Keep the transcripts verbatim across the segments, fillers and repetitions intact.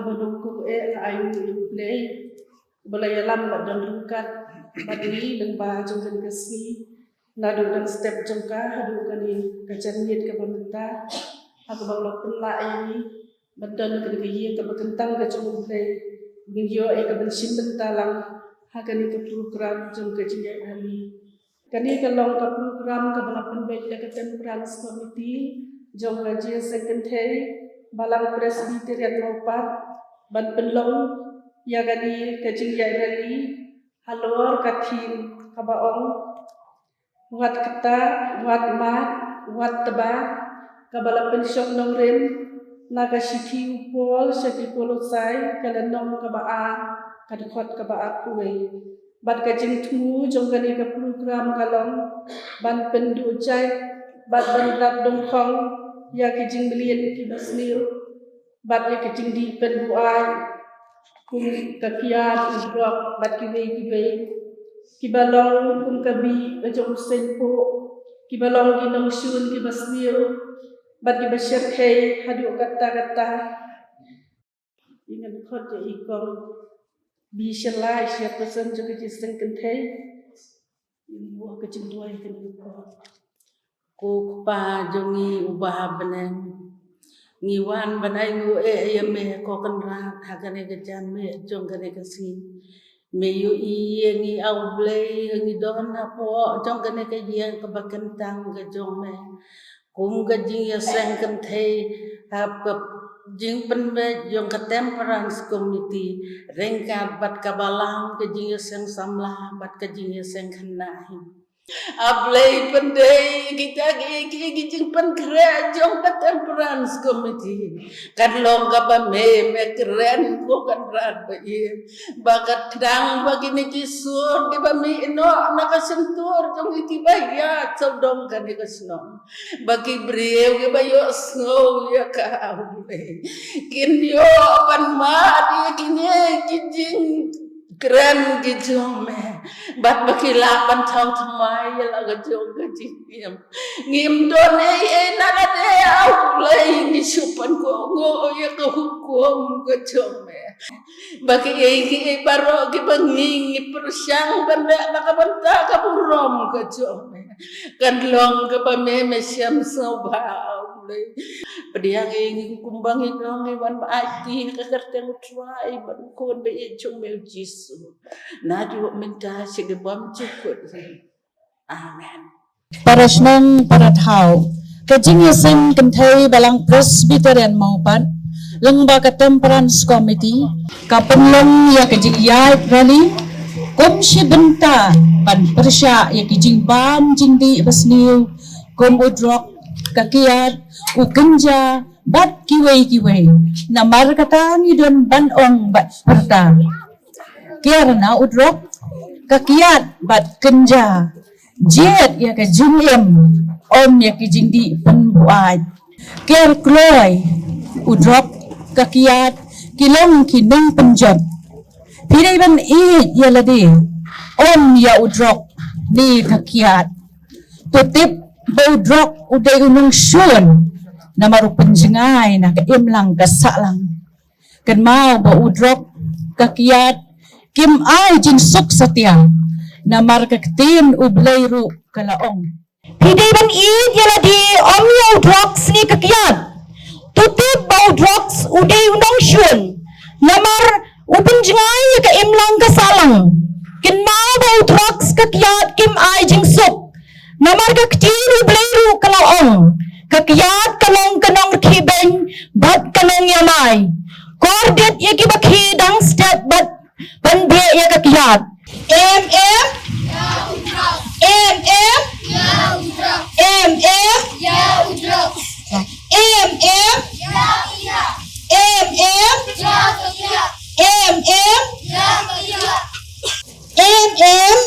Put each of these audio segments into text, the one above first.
Ba nyngkong eh nga ai nguh ïa U Blei ba la ïalam bad don ryngkat bad ngi lyngba jong kane ka sngi, naduh dang step jong ka haduh kane ka janmiet kaba mynta, ha kaba la pynlah ïa ngi ban don ha kane ka ïing kaba kyntang ka jong U Blei, ngin ïoh ïa ka ban shim bynta lang ha kane ka program jong ka jingïaid rally. Kane ka long ka program kaba la pynbeit da ka Temperance Committee jong ka Jingïaseng Kynthei Balang Presbyterian Mawpat ban pynlong ïa kane ka jingïaid rally halor ka theme kaba ong, wat ktah, wat mad, wat tba, kaba la pynshong nongrim na ka shithi u Paul sha ki Kolosai ka lynnong kaba ar, ka dkhot kaba arphew wei. Bad ka jingthmu jong kane ka program ka long ban pynduh jait bad ban rat dongkhong ïa ki jingmlien kiba sniew bad ïa ki jingdih pynbuaid kum ka kiad, u drok bad kiwei kiwei, kiba long kum ka bih ka jong u seiñ phuh, kiba long ki nongshun kiba sniew bad kiba shyrkhei haduh katta katta. Ngan khot ïa i Kong Bishela, i Chairperson jong ka Jingïaseng Kynthei. Ïa ka jingduwai kane ka por. Ko Kpa jong ngi uba ha bneng, ngi wan ban ai nguh eh ïa me ko Kynrad ha kane ka janmiet jong kane ka sngi. Me ïohi ïa ngi, A U Blei, ngi don hapoh jong kane ka ïing kaba kyntang ka jong me. Kum ka Jingïaseng Kynthei, hap ka jingpynbeit jong ka Temperance Committee ryngkat bad ka Balang ka Jingïaseng Samla bad ka Jingïaseng Khynnah. A Blei, pyndei kita ki, ki, ki jingpynkhreh jong ka Temperance Committee. Kan long kaba me, me kren ko Kynrad ba ïeit, ba ka tang ba kine ki sur kiba mih noh na ka shyntur jong ki, kiba ïaid sawdong kane ka shnong, ba ki briew kiba ïohsngew ïa ka, A Blei, kin ïoh ban mad ïa kine ki jingkren ki jong me, bad ba ki lah ban thaw thymmai ïa la ka jong ka jingim. Ngim don ei ei na lade, A Blei, ngi shu pynkohnguh ïa ka hukum ka jong me, ba kiei kiei baroh kiba ngi, ngi pyrshang ban leh na ka bynta ka burom ka jong me, kan long kaba me, me shem sngewbha, A Blei. Pdiang ïa ngi kumba ngi long, ngi wan ba aiti ha ka kyrteng U Trai bad U Khun ba ïeit jong me U Jisu. Naduh mynta sha ki bymjukut. Amen. Para shnong, para thaw, ka Jingïaseng Kynthei Balang Presbyterian Mawpat lyngba ka Temperance Committee ka pynlong ïa ka jingïaid rally kum shi bynta ban pyrshah ïa ki jingbam jingdih basniew kum u drok, ka kiad, u kynja bad kiwei kiwei. Namar kata ngi don ban ong bad pyrta, kiar na u drok, ka kiad bad kynja jied ïa ka jingim, ym ïa ki jingdih pynbuaid. Kiar kloi, u drok, ka kiad ki long ki nongpynjot. Phi dei ban ïeit ïa lade, ym ïa u drok ne ka kiad. To tip ba u drok u dei u nongshun, namar u pynjngai na ka imlang ka sahlang. Kynmaw ba u drok, ka kiad kim ai jingsuk satia, namar ka ktien U Blei ruh ka la ong, phi dei ban ïeit ïa lade, ym ïa u drok ne ka kiad. To tip ba u drok u dei u nongshun, namar u pynjngai ïa ka imlang ka sahlang. Kynmaw ba u drok, ka kiad kim ai jingsuk, namar ka ktien U Blei ruh ka la ong, ka kiad ka long ka nongrkhie beiñ bad ka nongïamai. Kordit ïa kiba khie dang step bad ban beh ïa ka kiad. Em em. Em em. Em em. Em em. Em em. Em em. Em em. Em em.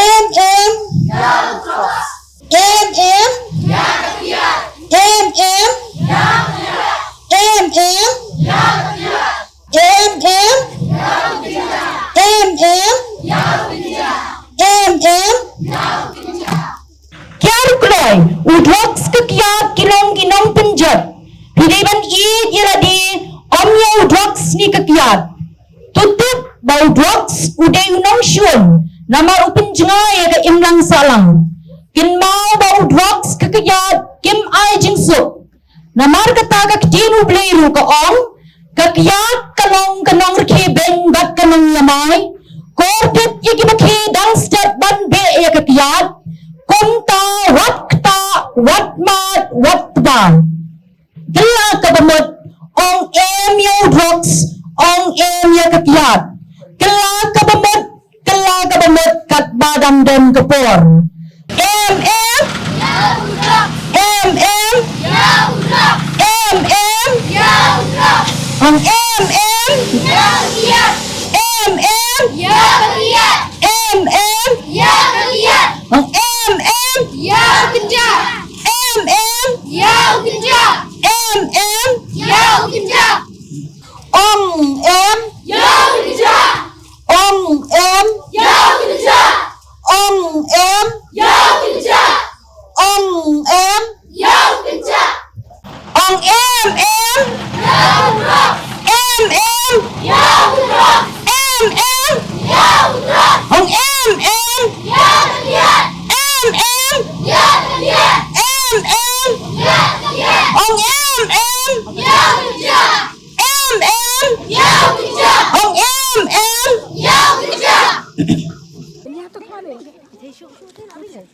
Em em. Em em. Em em. Em em. Em em. Em em. Em em. Kiar kloi, u drok, ka kiad ki long ki nongpynjot. ka kiad. To tip ba u drugs u dei u nongshun namar u pynjngai ïa ka imlang sahlang. Kynmaw ba u drugs ka kiad kim ai jingsuk. Namar kata ka ktien U Blei ruh ka ong, ka kiad ka long ka nongrkhie beiñ bad ka nongïamai. Kor tip ïa kiba khie dang step ban beh ïa ka kiad. Kumta wat ktah, wat mad, wat tba. Kylla kaba mut, ong em ïa u drugs, ong em ïa ka kiad. Kylla kaba mut, kylla kaba mut katba dang don ka por. Em em. Em em. Em em. Ong em em. Em em. Em em. Ong em em. Em em. Em em. Ong em. Ong em. Ong em. Ong em. Ong em em. Em em. Em em. Ong em em. Em em. Em em. Ong em em. Em em. Ong em em.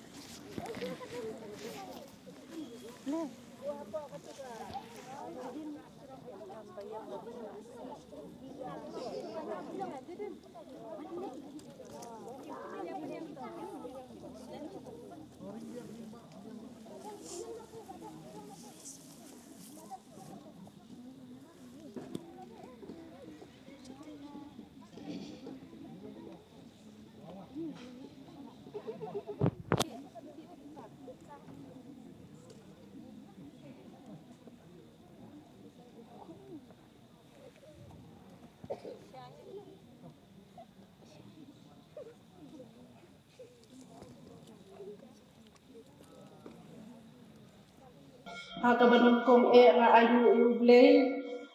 Ha kaba nyngkong eh nga ainguh ïa U Blei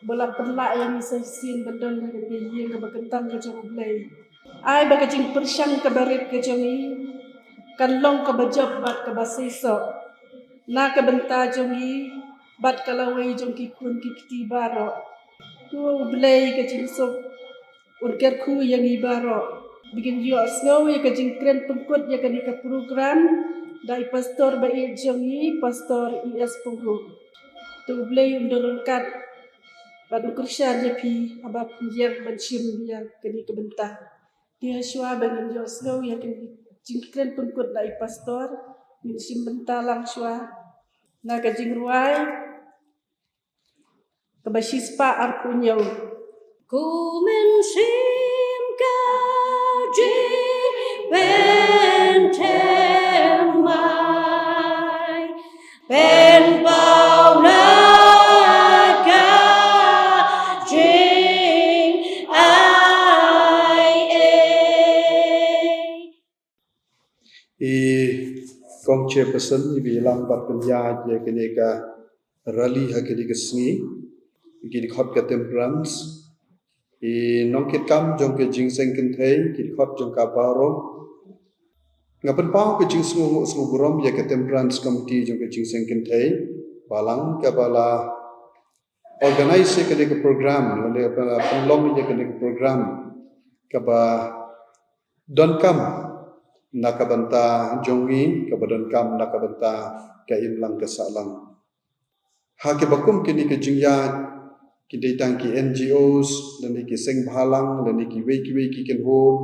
ba la pynlah ïa ngi sa shisien ban don ha kane ka ïing kaba kyntang ka jong U Blei. Ai ba ka jingpyrshang kaba rit ka jong ngi kan long kaba jop bad kaba seisoh na ka bynta jong ngi bad ka lawei jong ki khun ki kti baroh. To U Blei ka jingsuk un kyrkhu ïa ngi baroh. Ba ngin ïohsngew ïa ka jingkren pynkut ïa kane ka program da i pastor ba ïeit jong ngi, Pastor E S Pyngrope. To U Blei un don ryngkat bad un kyrshan ïa phi haba phi ïeng ban shim ïa kane ka bynta. Te ha shuwa ba ngin ïohsngew ïa ka jingkren pynkut na i pastor, ngin shim bynta lang shuwa na ka jingrwai kaba shispah arphew hynñiew. Kum mynsiem ka jingpynthymmai, pynpaw na ka jingai ei. I kong chairperson, i ba ïalam bad pynïaid ïa kane ka rally ha kane ka sngi, ki dkhot ka Temperance, i nongkitkam jong ka jingseng kynthei, ki dkhot jong ka baroh. Nga pynpaw ka jingsngew, sngewburom ïa ka Temperance Committee jong ka jingseng kynthei balang kaba la organize ïa kane ka program, lane kaba la pynlong ïa kane ka program kaba donkam na ka bynta jong ngi, kaba donkam na ka bynta ka imlang ka sahlang. Ha kiba kum kine ki jingïaid, ki dei tang ki N G Os, lane ki seng bhalang, lane kiwei kiwei ki kynhun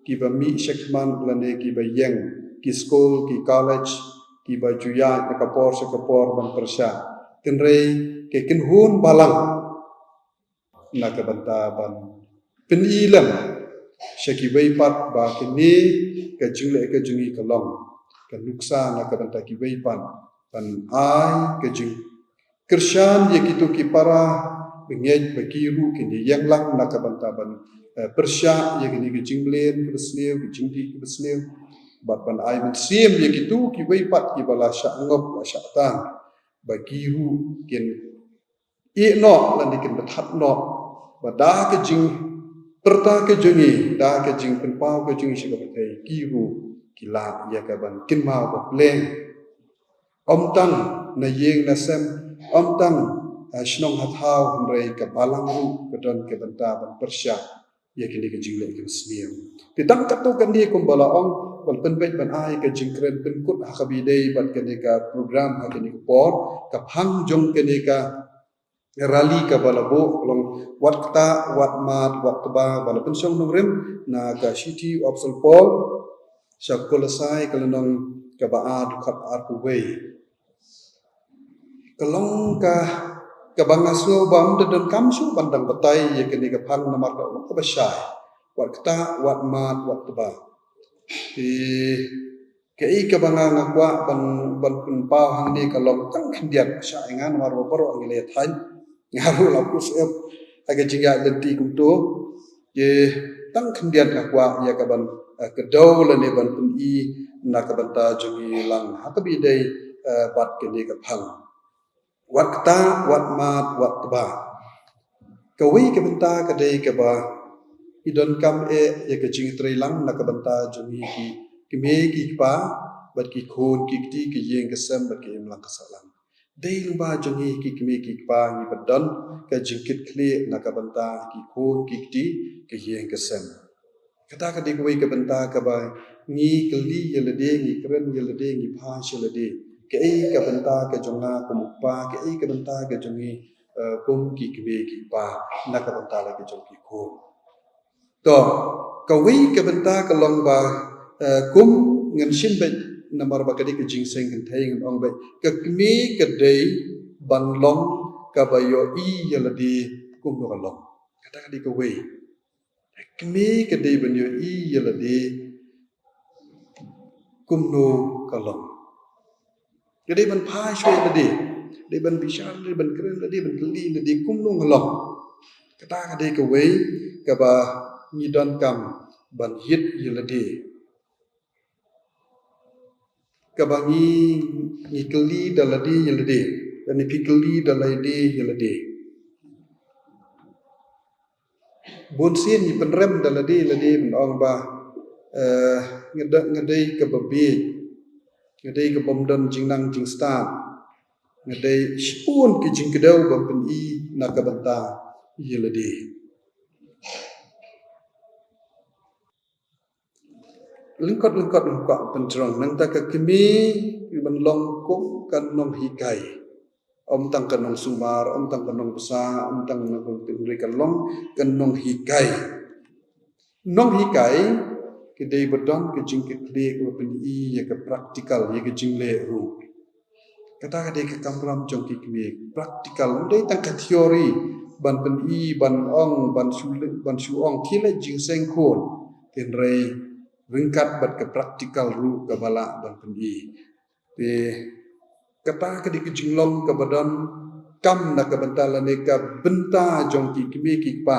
kiba mih shakhmat, lane kiba ïeng, ki skul, ki college, kiba ju ïaid na ka por sha ka por ban pyrshah. Hynrei ki kynhun balang na ka bynta ban pyni lem sha kiwei pat ba kane ka jingleh ka jong ngi ka long ka nuksa na ka bynta kiwei pat ban ai ka jingkyrshan ïa kito ki para bangeit ba ki ruh kin ïeng lang na ka bynta ban, eh, pyrshah ïa kane ka jingmlien kaba sniew, ka jingdih kaba sniew, bad ban ai mynsiem ïa kito kiwei pat kiba la shah ngop, la shah tan, ba ki ruh kin ïeh noh lane kin bthat noh Ba da ka jingpyrta ka jong ngi, da ka jingpynpaw ka jong ngi sha ka pyrthei, ki ruh ki lah ïa ka ban kynmaw ba pleng. Ym tang na ïing na sem, ym tang, eh, shnong ha thaw, hynrei ka balang ruh ka don ka bynta ban pyrshah ïa kane ka jingleh ka sniew. Te tang katto katne kumba la ong, ban pynbeit ban ai ka jingkren pynkut ha kaba ïadei bad kane ka program ha kane ka por, ka phang jong kane ka rally kaba la buh, long wat ktah, wat mad, wat tba, ba la pynshong nongrim na ka shithi u Apostol Paul sha Kolosai ka lynnong kaba ar, dkhot arphew wei. Ka long ka, kaba nga sngew ba ym da donkam shuh ban dang batai ïa kane ka phang namar ka long kaba shai. Wat ktah, wat mad, wat tba. Te kaei kaba nga, nga kwah ban, ban pynpaw hangne ka long tang khyndiat, shah ïa nga namar ba baroh ngi la ïa thait. Nga ruh la pus ep ha ka jingïaid lynti kumto. Te tang khyndiat nga kwah ïa ka ban, eh, kdew lane ban pyni na ka bynta jong ngi lang ha kaba ïadei, eh, bad kane ka phang. Wat ktah, wat mad, wat tba. Kawei ka bynta ka dei kaba ngi donkam eh ïa ka jingtreilang na ka bynta jong ngi ki kmie ki kpa bad ki khun ki kti, ka ïing ka sem bad ka imlang ka sahlang. Dei lyngba jong ngi ki kmie ki kpa ngi ba don ka jingkitkhlieh na ka bynta ki khun ki kti, ka ïing ka sem. Kata ka dei kawei ka bynta kaba ngi kylli ïa lade, ngi kren ïa lade, ngi phai sha lade. Kaei ka bynta ka jong nga kum u kpa, kaei ka bynta ka jong ngi, eh, kum ki kmie ki kpa na ka bynta la ka jong ki khun. To, kawei ka bynta ka long ba, eh, kum ngan shim beit namar ba ka dei ka jingseng kynthei, ngan ong beit ka kmie ka dei ban long kaba ïohi ïa lade kumno ka long. Kata ka dei kawei. Kmie ka dei ban ïohi ïa lade kumno ka long. Ka dei ban phai shuwa ïa lade, dei ban bishar, dei ban kren, dei ban kylli lade kumno nga long. Kata ka dei kawei kaba ngi donkam ban ïit ïa lade. Kaba ngi, ngi kylli da lade ïa lade, lane phi kylli da lade ïa lade. Bun sien ngi pynrem da lade ïa lade ban ong ba, eh, nga dei, nga dei kaba bieit, nga dei kaba ym don jingnang jingstad, nga dei shibun ki jingkdew ban pyni na ka bynta ïa lade. Lyngkot lyngkot ngi kwah pynjrong, nangta ka kmie ka dei ban long kum ka nonghikai. Ym tang ka nongsumar, ym tang ka nongbsa, ym tang ka nongtynrai, ka long ka nonghikai. Nonghikai ka dei ba don ka jingkitkhlieh kaba pyni ïa ka practical, ïa ka jingleh ruh. Kata ka dei ka kamram jong ki kmie, practical. Ym dei tang ka theory ban pyni, ban ong, ban shu, ban shu ong khie leit jingseng khun. Hynrei ryngkat bad ka practical ruh kaba lah ban pyni. Te kata ka dei ka jinglong kaba donkam na ka bynta lane ka bynta jong ki kmie ki kpa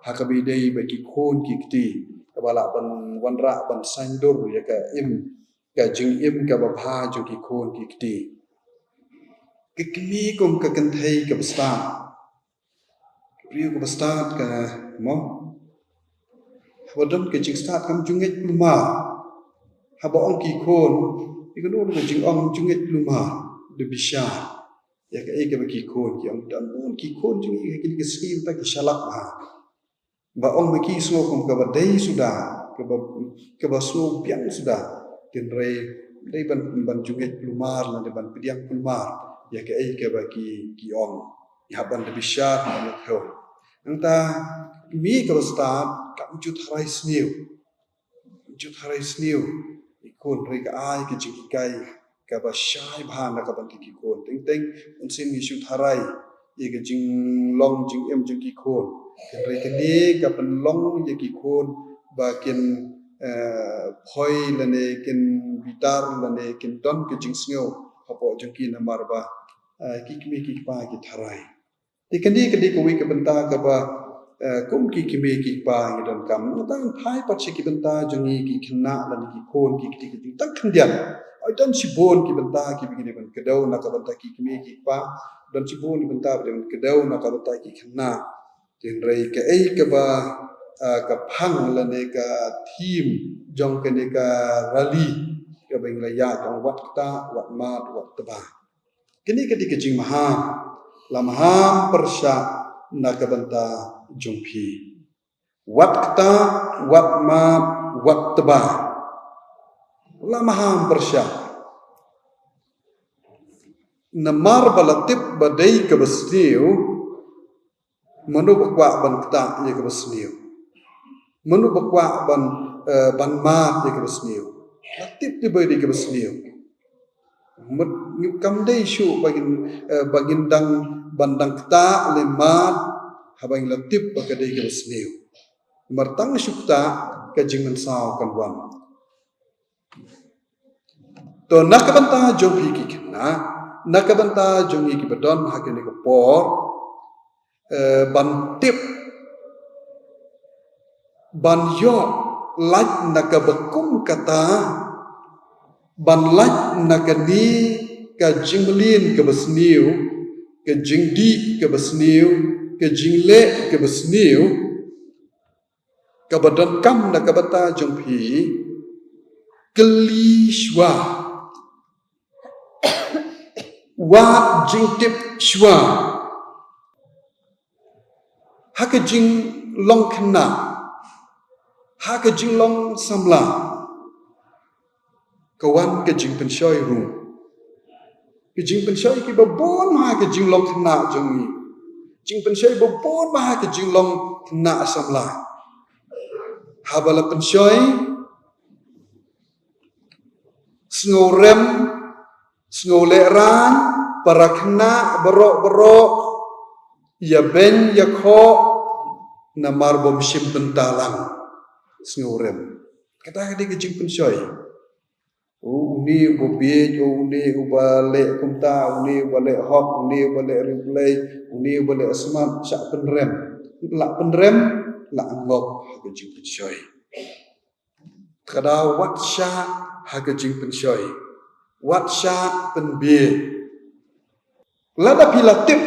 ha kaba ïadei bad ki khun ki kti, kaba lah ban wanrah ban saiñdur ïa ka im, ka jingim kaba bha jong ki khun ki kti. Ka kmie kum ka kynthei kaba stad, ka briew kaba stad ka, mo, haba don ka jingstad kam ju ngeit kulmar. Haba ong ki khun, ïa kano ka jingong, ju ngeit kulmar, da bishar ïa kaei kaba ki khun ki ong. Don bun ki khun jong ngi ha kine ki sngi mynta ki shalak bha. Ba ong ma ki sngew kum kaba dei suda, kaba, kaba sngew biang suda. Hynrei dei ban, ban ju ngeit kulmar lane ban pdiang kulmar ïa kaei kaba ki, ki ong. Ïa ban da bishar, ban da thew. Nangta kmie kaba stad kam ju tharai sniew. Ju tharai sniew ïa ki khun, hynrei ka ai ka jinghikai kaba shai bha na ka bynta ki khun. Teng teng bun sien ngi shu tharai ïa ka jinglong jingim jong ki khun. Hynrei kane ka pynlong ïa ki khun ba kin, eh, phoi lane kin bitar lane kin don ka jingsngew hapoh jong ki namar ba, eh, ki kmie ki kpa ki tharai. Te kane ka dei kawei ka bynta kaba, eh, kum ki kmie ki kpa ngi donkam. Nangta ngan phai pat sha ki bynta jong ngi ki khynnah lane ki khun ki kti, ka jingtang khyndiat. Oi, don shibun ki bynta kiba ngi dei ban kdew na ka bynta ki kmie ki kpa. Don shibun ki bynta ba dei ban kdew na ka bynta ki khynnah. Hynrei kaei kaba, ah, ka phang lane ka theme jong kane ka rally kaba ngi la ïa jong wat ktah, wat mad, wat tba. Kane ka dei ka jingmaham, la maham pyrshah na ka bynta jong phi. Wat ktah, wat mad, wat tba. La maham pyrshah. Namar ba la tip ba dei kaba sniew, mano ba kwah ban ktah ïa kaba sniew? Mano ba kwah ban, eh, ban mad ïa kaba sniew? La tip te ba dei kaba sniew. Mut ngi kam dei shuh ba ngin, eh, ba ngin dang, ban dang ktah lane mad haba ngi la tip ba ka dei kaba sniew. Namar tang shu ktah ka jingmynsaw kan wan. To na ka bynta jong phi ki khynnah, na ka bynta jong ngi kiba don ha kane ka por, eh, ban tip, ban ïoh lait na kaba kum kata, ban lait na kane ka jingmlien kaba sniew, ka jingdih kaba sniew, ka jingleh kaba sniew, kaba donkam na ka bynta jong phi, kylli shuwa. Wad jingtip shuwa. Ha ka jinglong khynnah, ha ka jinglong samla, ka wan ka jingpynshoi ruh. Ka jingpynshoi kiba bun ma ha ka jinglong khynnah jong ngi. Jingpynshoi ba bun ma ha ka jinglong khynnah samla. Haba la pynshoi, sngewrem, sngewlehraiñ, para khynnah baroh baroh, ïa beiñ ïa khoh, namar bym shim bynta lang. Sngewrem. Kata ka dei ka jingpynshoi. O une uba bieit, o une uba leh kumta, une uba leh hok, une uba leh riewblei, une uba leh smat, shah pynrem. La pynrem, la ngop ha ka jingpynshoi. Te ka daw wat shah ha ka jingpynshoi. Wat shah pynbieit. Lada phi la tip,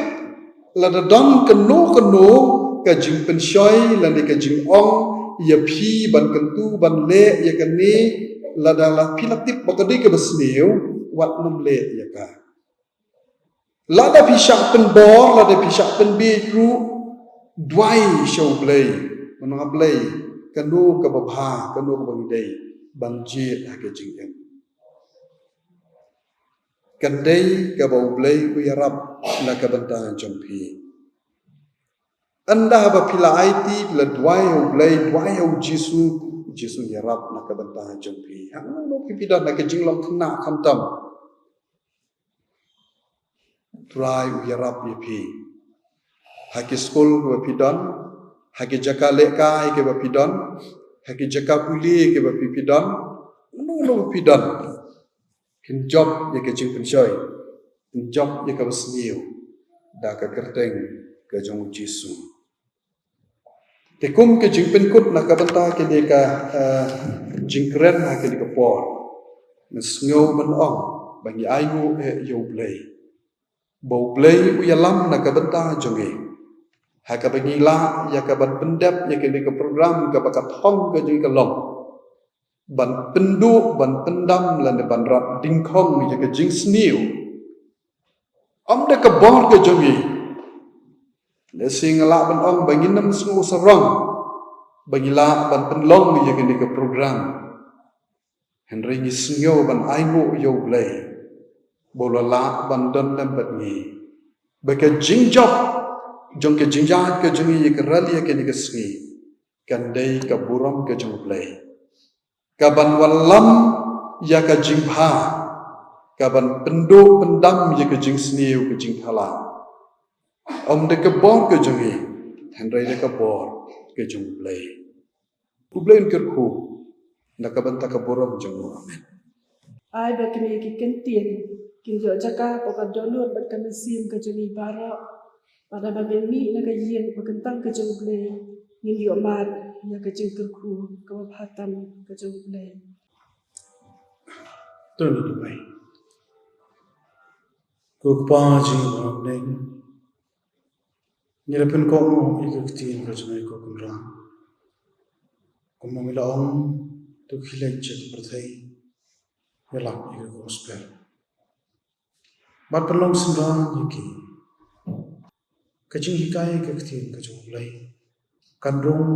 lada don kano kano ka jingpynshoi lane ka jingong ïa phi ban kyntu ban leh ïa kane, lada la phi la tip ba ka dei kaba sniew, wat nym leh ïa ka. Lada phi shah pynbor, lada phi shah pynbieit ruh, duwai sha U Blei. Mynta Blei, kano kaba bha, kano kaba ngi dei ban jied ha ka jingim. Kan dei kaba U Blei u ïarap na ka bynta jong phi. Ynda haba phi la aiti, phi la duwai ha U Blei, duwai ha U Jisu, U Jisu u ïarap na ka bynta jong phi. Hangno phi phi don, na ka jinglong khynnah khamtam, Trai u ïarap ïa phi. Ha ki skul kiba phi don, ha ki jaka lehkai kiba phi don, ha ki jaka pule kiba phi phi don, hangno hangno ba phi don. Phin jop ïa ka jingpynshoi, phin jop ïa kaba sniew da ka kyrteng ka jong U Jisu. Te kum ka jingpynkut na ka bynta kane ka, eh, jingkren ha kane ka por, nga sngew ban ong ba ngi ainguh eh ïa U Blei, ba U Blei u ïalam na ka bynta jong ngi. Ha kaba ngi lah ïa ka ban pyndep ïa kane ka program kaba ka thong ka jong ngi ka long ban pynduh, ban pyndam lane ban rat dyngkhong ïa ka jingsniew. Ym da ka bor ka jong ngi. Lehse nga lah ban ong ba ngin ym sngew sarong ba ngi lah ban pynlong ïa kane ka program. Hynrei ngi sngew ban ainguh ïa U Blei ba u la lah ban don lem bad ngi, ba ka jingjop jong ka jingïaid ka jong ngi ïa ka rally ïa kane ka sngi kan dei ka burom ka jong U Blei, ka ban wallam ïa ka jingbha, ka ban pynduh pyndam ïa ka jingsniew ka jingthala. Ym da ka bor ka jong ngi, hynrei da ka bor ka jong U Blei. U Blei un kyrkhu na ka bynta ka burom jong u. Amen. Ai ba kine ki kyntien kin ïoh jaka ha ka dohnud bad ka mynsiem ka jong ngi baroh. Bad haba men mih na ka ïing ba kyntang ka jong U Blei, ngin ïoh mad ïa ka jingkyrkhu kaba bha tam ka jong U Blei. To ngin duwai. Ko Kpa jong ngi ba ha bneng, Ngi la pynkohnguh ïa ka ktien ka jong ngi, ko Kynrad. Kumba ngi la ong, to khie leit sha ka pyrthei, ïalap ïa ka gospel. Bad pynlong synran ïa ki. Ka jinghikai ka ktien ka jong U Blei kan rung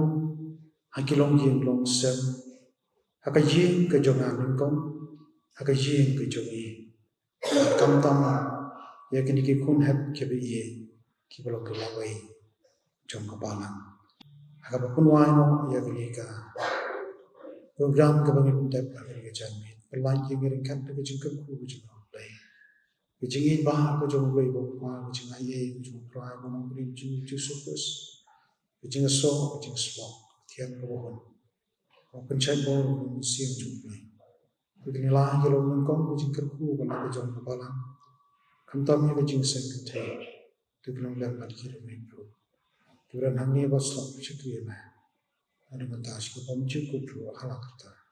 ha ki longïing longsem, ha ka ïing ka jong nga nyngkong, ha ka ïing ka jong ngi. Khamtam ïa kine ki khun hep kiba ïeit, kiba long ki lawei jong ka balang. Ha kaba pynwai noh ïa kane ka program kaba ngi pyndep ha kane ka janmiet, pynlait ïa ngi ryngkat da ka jingkyrkhu ka jong U Blei, ka jingïeit ba ka jong U Blei U Kpa, ka jingaiei ka jong U Trai Nongpynim jong ngi U Jisu Khrist, ka jingïasoh, ka jingïasoh, ka thiang kaba hun, ka pynshait bor ka Mynsiem jong U Blei. Te kine lai ki long nyngkong ka jingkyrkhu ba la ka jong ka balang, khamtam ïa ka jingïaseng kynthei. Te ki long lem bad ki rymei briew. Te wan hangne bad sngap shakri ïa me. Haduh mynta sha ka bymjukut ruh ha la karta.